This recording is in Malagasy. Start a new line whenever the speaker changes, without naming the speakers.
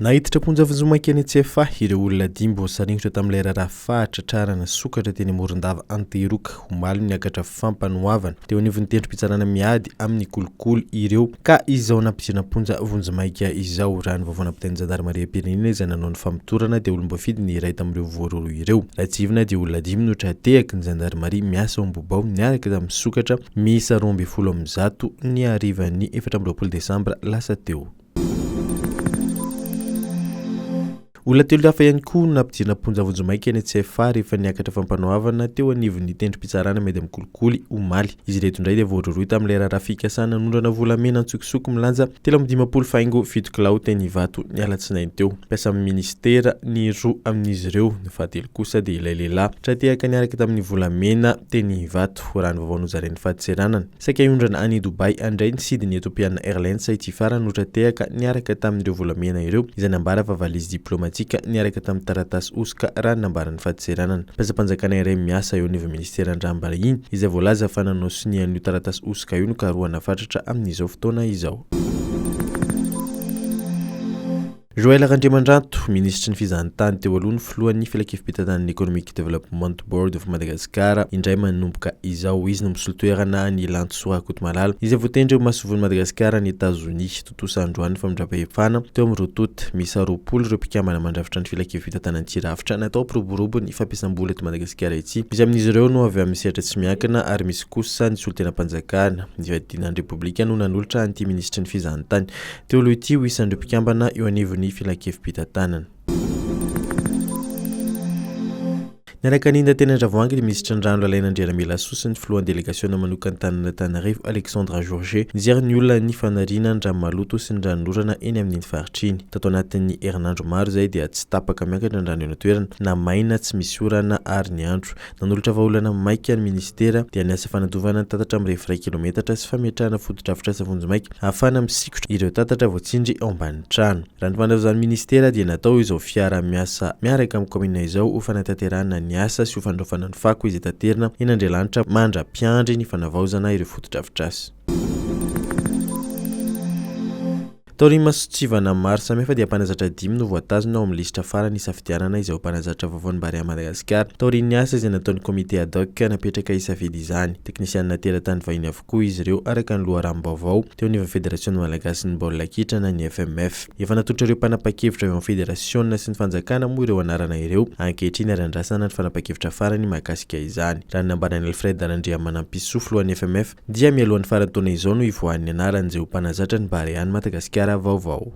Naiditra am-ponja vonjimaika eny Tsiafahy ireo olona dimy voasaringotra tamin'ilay raharaha fahatratrarana sokatra teny Morondava Antehiroka omaly niakatra fampanoavana teo anivon'ny tendrom-pitsarana miady amin'ny kolikoly ireo ka izao nampidirana am-ponja vonjimaika izao. Raha ny vaovao nampitain'ny zandarimariam-pirenena izay nanao ny famotorana dia olom-boafidy ny iray tamin'ireo voarohirohy ireo. Raha tsiahivina dia olona dimy no tra-tehaky ny zandarimaria miasa ao Ambohibao niaraka tamin'ny sokatra miisa 112 ny harivan'ny 24 desambra lasa teo. Olona telo hafa ihany koa no nampidirina am-ponja vonjimaika eny Tsiafahy rehefa niakatra fampanoavana teo anivon'ny tendrom-pitsarana miady amin'ny kolikoly, omaly. Izy ireto indray dia voarohirohy tamin'ilay raharaha fikasana hanondrana volamena an-tsokosoko milanja 53 faingo fito kilao teny Ivato ny alatsinainy teo. Mpiasa amin'ny minisitera ny roa amin'izy ireo. Ny fahatelo kosa dia ilay lehilahy tra-tehaka niaraka tamin'ny volamena teny Ivato, raha ny vaovao nozarain'ny fadintseranana. Saika hiondrana any Dubaï handray ny sidin'ny Ethiopian Airlines ity farany no tra-tehaka niaraka tamin'ireo volamena ireo, izay nambara fa valizy diplaomatika niaraka tamin'ny taratasy hosoka raha ny nambaran'ny fadintseranana. Mpiasam-panjakana iray miasa eo anivon'ny minisiteran'ny Raharaham-bahiny izay voalaza fa nanao sonia an'io taratasy hosoka io no karohana fatratra amin'izao fotoana izao. Joël Randriamandranto, minisitry ny fizahantany teo aloha no filohan'ny filankevi-pitantanan'ny Economic Development Board of Madagascar indray manomboka izao. Izy no misolo toerana an'i Lantosoa Rakotomalala izay voatendry ho masoivohon'i Madagasikara any Etazonia. Tontosa androany ny famindram-pahefana teo amin'ny roa tonta. Miisa 20 ireo mpikambana mandrafitra ny filankevi-pitantanan'ity rafitra natao hampiroborobo ny fampiasam-bola eto Madagasikara ity. Misy amin'izy ireo no avy amin'ny sehatra tsy miankina ary misy kosa ny solontenam-panjakana. Ny fiadiana ny Repoblika no nanolotra an'ity minisitry ny fizahantany Teo aloha ity ho isan'ireo mpikambana eo anivon'ny filankevi-pitantanana. Niaraka nihinda teny Andravoahangy ny minisitry ny Rano Lalaina Andriaramelasoa sy ny filohan'ny delegasiona manokan'ny tanàn'Antananarivo Alexandre Georget. Nijery ny olona ny fanariana ny rano maloto sy ny ranonorana eny amin'iny faritra iny. Tato anatin'ny herinandro maro izay dia tsy tapaka miakatra ny rano eny an-toerana na maina tsy misy orana ary ny andro. Nanolotra vahaolana maika ny minisitera dia ny asa fanadiovana ny tatatra mirefy iray kilometatra sy fametrahana fotodrafitrasa vonjimaika ahafahana misikotra ireo tatatra voatsindry ao ambanin'ny trano. Raha ny fanazavàn'ny minisitera dia natao izao fiaraha-miasa miaraka amin'ny kaominina izao ho fanatanterahana ny asa sy ho fandraofana ny fako izay taterina eny Andrialanitra mandra-piandry ny fanavaozana ireo fotodrafitrasa. Taorian'ny mason-tsivana maro samihafa dia mpanazatra dimy no voatazona ao amin'ny lisitra farany hisafidianana izay ho mpanazatra vaovaon'ny Barea Madagasikara, taorian'ny asa izay nataon'ny comité ad hoc napetraka hisafidy izany. Teknisianina teratany vahiny avokoa izy ireo, araka ny loharanom-baovao teo anivon'ny Federasiona malagasin'ny baolina kitra na ny FMF. Efa natolotr'ireo mpanapa-kevitra avy ao amin'ny federasiona sy ny fanjakana moa ireo anarana ireo ankehitriny ary andrasana ny fanapan-kevitra farany mahakasika izany. Raha ny nambaran'i Alfred Randriamanampisoa, filohan'ny FMF, Dia mialohan'ny faran'ny taona izao no hivoahan'ny anaran'izay ho mpanazatra ny Barea an'i Madagasikara vaovao.